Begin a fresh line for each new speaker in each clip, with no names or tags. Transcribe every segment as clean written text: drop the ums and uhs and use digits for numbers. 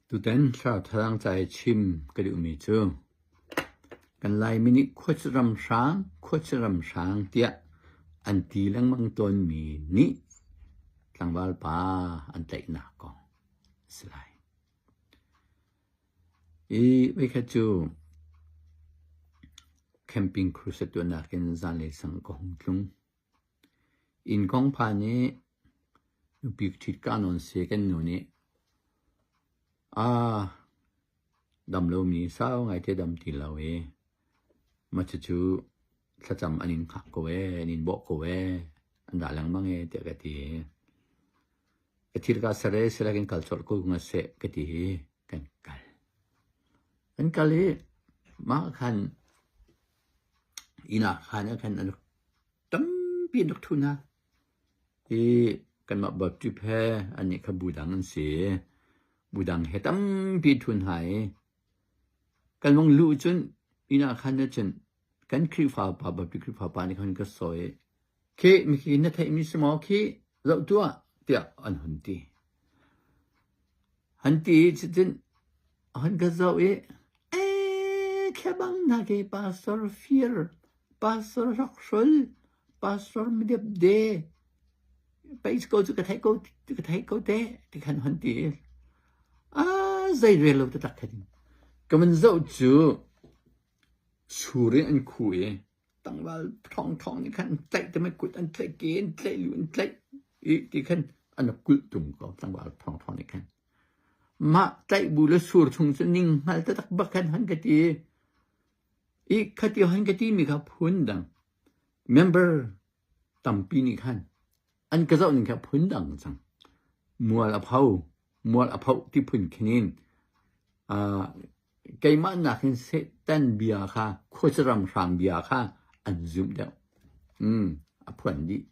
Tutan thlarau thazaang ca i chim ka duhmi cu kan Laimi nih khuacuram hrang, khuacuram hrang tiah an ti lengmang tawnmi nih tlangval pa an tlaihnak kong a si lai. I voikhat cu camping crusade tuahnak in zanlei sang ka hung tlung. Inn kong phan i nupi ṭhit ka nawn si kan nu nih aa dam lomi sau ngaite dam ti lo i mah cucu thlacam an in hngak ko ee, an in bawh ko ee, an ra lengmang ee tiah ka ti i ka thil kaa ser i silakin kal colh ko hnga seh ka ti i kan kal. Kan kal i mah khan inn ah khan ah khan an rak tampi an rak ṭhu hna. Hi kanmah Baptist he annih kha bu dang an si. Bu dang he tampi ṭhu hna i kan vung luh cun inn ah khan cun kan Khrihfa pa Baptist Khrihfa pa nih khan ka sawi i khi mikhi na theihmi si maw khi zoh tuah tiah an hun ti. Han ti i cutin a hun ka zoh i ee khe bang hna khi pastor fir, pastor hrokhrol, pastor midepde, pei ko cu ka theih ko ka theih ko te ti khan hun ti i aa zei rel lo taktak khan ka van zoh cu sur in an khu i tlangval ṭhawngṭhawng nih khan an tlaih te kut an tlaih ke an tlaih lu an tlaih i ti khan an rak kulh tung ko tlangval ṭhawngṭhawng nih khan. Mah tlaih bu le sur chung cu ning hngal taktak bak khan han ka ti i khati han ka ti mi kha phun dang member tampi nih khan an ka zoh ning kha phun dang cang. Mual a pho mual a phoh ti phun khin in keimah nakin Satan bia kha khuacaram hram bia kha an zumh deuh. A phuan dih.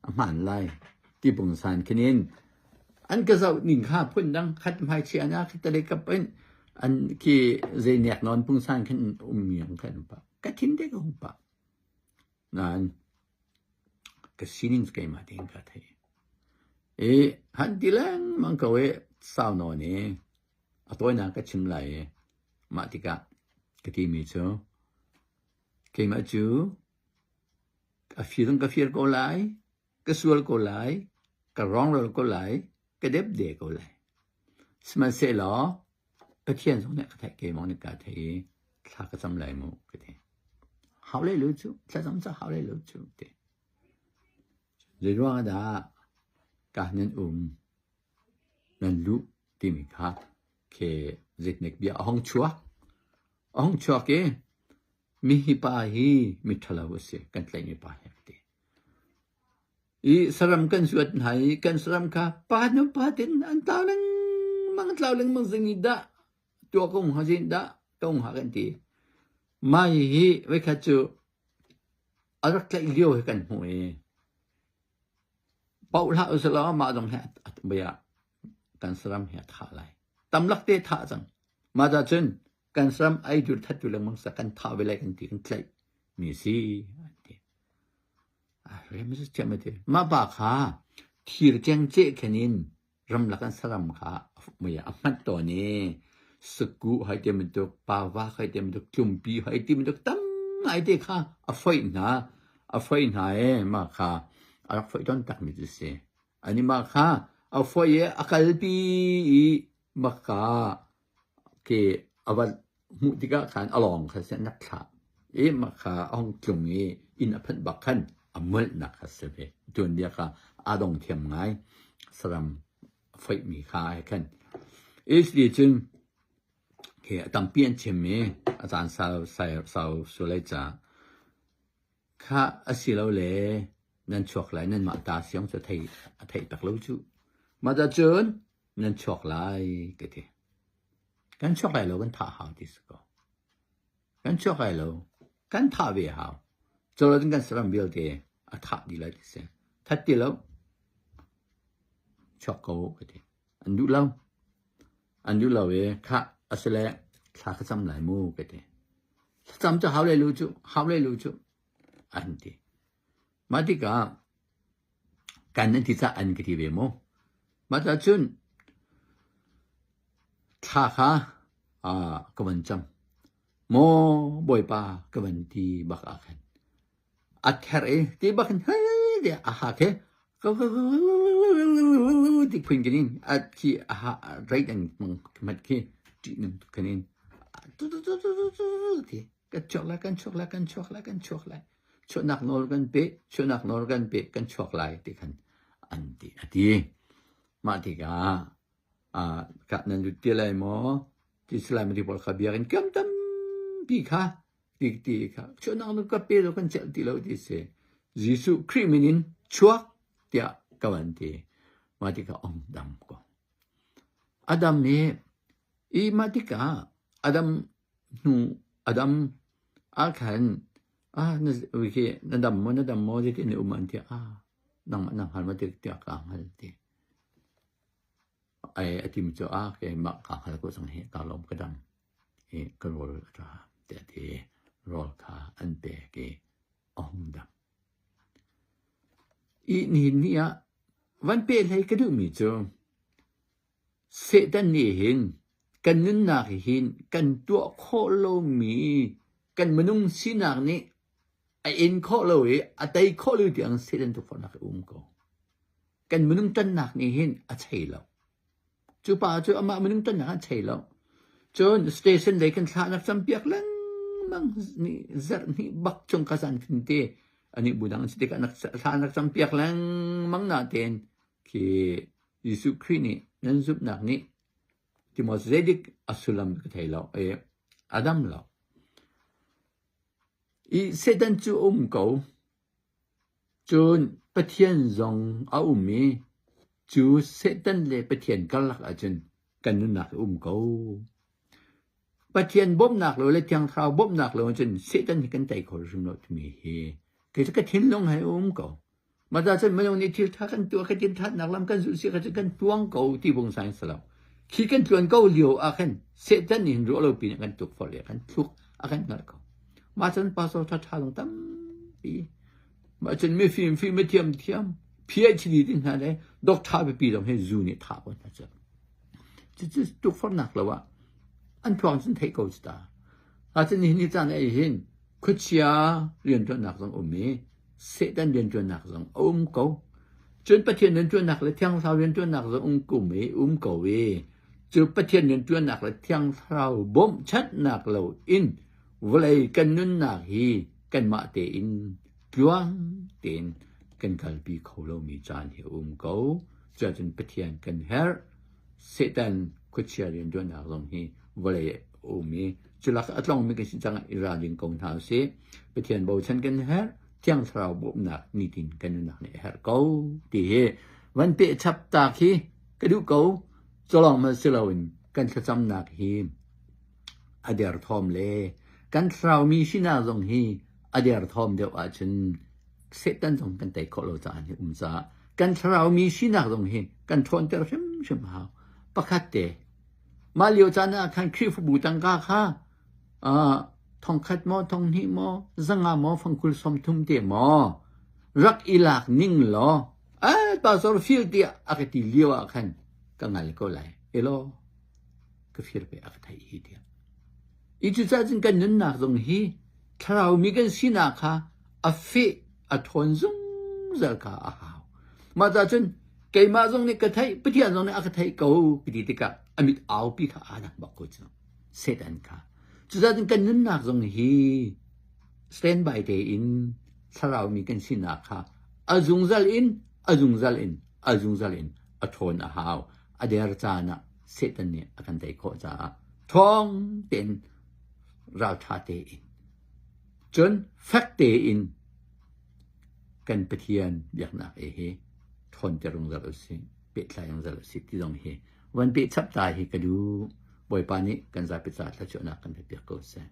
A hmaan lai ti pungsan khin in an ka zoh ning kha phun dang khat hmai chia na khat le kap in an khi zei nek nawn pungsan khin um mi ang khan pa ka thin te ka hung pa Nain ka sining cu keimah tein kaa thei. I han ti lengmang ko i sau nawn i a tawinak ka chim lai i mah tikah ka timi cu keimah cu a fir in ka fir ko lai, ka sual ko lai, ka rawngral ko lai, ka depde ko lai. Sihmanhsehlaw Pathian zong nih ka theih, keimah nih kaa theih i thla ka cam lai mu ka ti. Hau lai lo cu, thlacam cu hau lai lo cu ti. Zeiruang ah dah ka nan um, nan luh timi kha khi zeitnek bia a hong chuak. A hong chuak i mihi pa hi miṭhalo a si, kan tlaihmi pa hi a ti. I saram kan zuat hna i kan saram kha pa hnu pa tin an tlau lengmang tlau lengmang zing i dah tuah ko hnga zin dah ko hnga kan ti. Mah hihi voikhat cu a rak tlaih lio hi kan hmuh i paoh hlah usih law mah zong hi bia kan saram hi a thah lai. Tamlak te thah cang. Mah cah cun kan saram ei dur that tu lengmang sa kan thah ve lai kan ti kan tlaih mi si an ti. Mah pa kha thir cengceh khen in ramlak an saram kha mei ah a hmanh tawn i sakuh hei ti bantuk, pavak hei ti bantuk, tlumpi hei ti bantuk tam ngaite kha a foih hna. A foih hna i mah kha a rak foih tawn takmi cu a si. Ani mah kha a foih i a kalpi i mah kha Khi a va hmuh tikah khan a lawng kha an rak thlah i mah kha a hung tlung i inn a phanh bak khan a molhnak kha si ve. Tuanbia kha aa dong thiam ngai. Saram a foihmi kha he khan. Isli cun khi a tampi an chim i a caan sau sau sulai ca kha asilole nan chuak lai nanmah ta siang cu thei a theih tak lo cu. Mah cun nan chuak lai ka ti. Kan chuak lai lo kan thah hau ti si ko. Kan chuak lai lo kan thah ve hau. Colo cun kan saram vialte a thah dih lai ti si. That ti lo chuak ko ka ti. An duh lo. An duh lo i khah asile thla ka cam lai mu ka ti. Thlacam cu hau lai lu cu hau lai lu cu an ti. Mah tikah kan an ti caah an ka ti ve mu. Mah cun thla. Thla kha ka van cam. Maw Bawipa ka van ti bak ah khan a ther i ti bak in hei tiah a hak he ti phun khin in a khi a ha reit an hmang khi ṭih nung tuk khin in ti kan chuak lai kan chuak lai kan chuak lai kan chuak lai chuahnak nawl kan pe chuahnak nawl kan pe kan chuak lai ti khan an ti a ti mah tikah ah nan lut ti lai maw ti salai ma ti pawl kha biakinn kam tampi kha ti ti kha chuahnak nawl ka pe lo kan celh ti lo ti si Jesuh Khrih min in chuak tiah ka van ti mah tikah ong dam ko Adam nih i mah tikah Adam hnu Adam ah khan ah na khi na dam maw na dam maw zeitin na um an ti ah nangmah na hngal maw tiah ka hngal ti ai a tim cu ah keimah ka hngal ko cang hi ka lawm ka dam i ka rawl a ṭha tiah ti rawl kha an pek i a hung dam. I nihin ni ah van peh hlei ka duhmi cu Satan nih hin kan nunnak hin kan tuah khawh lomi kan minung sinak nih a in khawh lo i a tei khawh lo tiang Satan tukforhnak a um ko. Kan minung ṭannak nih hin a chei lo. Cu pa cu amah minung ṭannak a chei lo. Cun station lei kan thlahnak campiak lengmang nih zarh hnih bak chung ka zan khin te anih bu dang si tikah thlahnak campiak lengmang natein khi Jesuh Khrih nih nan zumhnak nih timaw zeidik a sullam ka thei lo i a dam lo. I Satan cu a um ko. Cun Pathian zong a um i cu Satan le Pathian karlak ahcun kan nunnak a um ko. Pathian bawmhnak lo le Thiang Thlarau bawmhnak lo cun Satan hi kan tei kho hrim lo timi hi kei cu ka thinlung he a um ko. Mah cun minung nih thil ṭha kan tuah, kan ṭhatnak lam kan zulh si kha kan tuang ko ti bungsan si lo. Khi kan tluan ko lio ah khan Satan nih hin ruah lo pin a kan tukforh le a kan thluk, a kan hngalh ko. Mah cun pastor ṭhaṭha zong tampi. Mah cun mifim fim thiam thiam PhD ti hna le doctor pipi zong hi zu nih thah ko hna cu. Cucu tukforhnak lo ah an thuang cun theih ko cu ta. Cun nihin ni caan ei hin khuachia rianṭuannak zong um i Satan rianṭuannak zong a um ko. Cun Pathian rianṭuannak le Thiang Thlarau rianṭuannak zong um kum i um ko i cu Pathian rianṭuannak le Thiang Thlarau bawmhchanhnak lo in vawlei kan nunnak hi kanmah tein tluang tein kan kalpi kho lomi caan hi a um ko. Cuahcun Pathian kan herh. Satan khuachia rianṭuannak zong hi vawlei a um i culak a tlongmi kan si cang i ralring ko hna usih. Pathian bochan kan herh, Thiang Thlarau bawmhnak nitin kan nunnak nih a herh ko ti hi van peh chap ta khi ka duh ko. Culawng hmanh si loin kan thlacamnak hi a derthawm le kan thlarau mi sinak zong hi a derthawm deuh ahcun Satan zong kan tei khawh lo caan hi um caah kan thlarau mi sinak zong hi kan ṭhawnter hrimhrim a hau. Pakhat te, mah lio caan ah khan Khrihfabu tangka kha thongkhat maw, thonghnih maw, zanga maw, fangkul 30 te maw rak i lak ning law ai pastor fil tiah a ka ti lio ah khan ka ngal ko lai. Elaw ka fir pe a ka theih hi tiah. I cucaah cun kan nunnak zong hi thlarau mi kan sinak kha a feh a ṭhawn zungzal kha a hau. Mah cah cun keimah zong nih ka theih, Pathian zong nih a ka theih ko ka ti tikah a mit aupi kha aa dang bak ko cu. Satan kha. Cucaah cun kan nunnak zong hi standby tein thlarau mi kan sinak kha a zungzal in a zungzal in a zungzal in a ṭhawn a hau. A der caan ah Satan nih a kan tei khawh caah ṭhawng tein ralṭha tein cun fek tein kan Pathian biaknak e hi ṭhawnter zungzal usih, pehtlai zungzal usih ti zong hi van peh chap ta hi ka duh. Bawipa nih kan zapi caah thluachuahnak kan pe piak ko seh.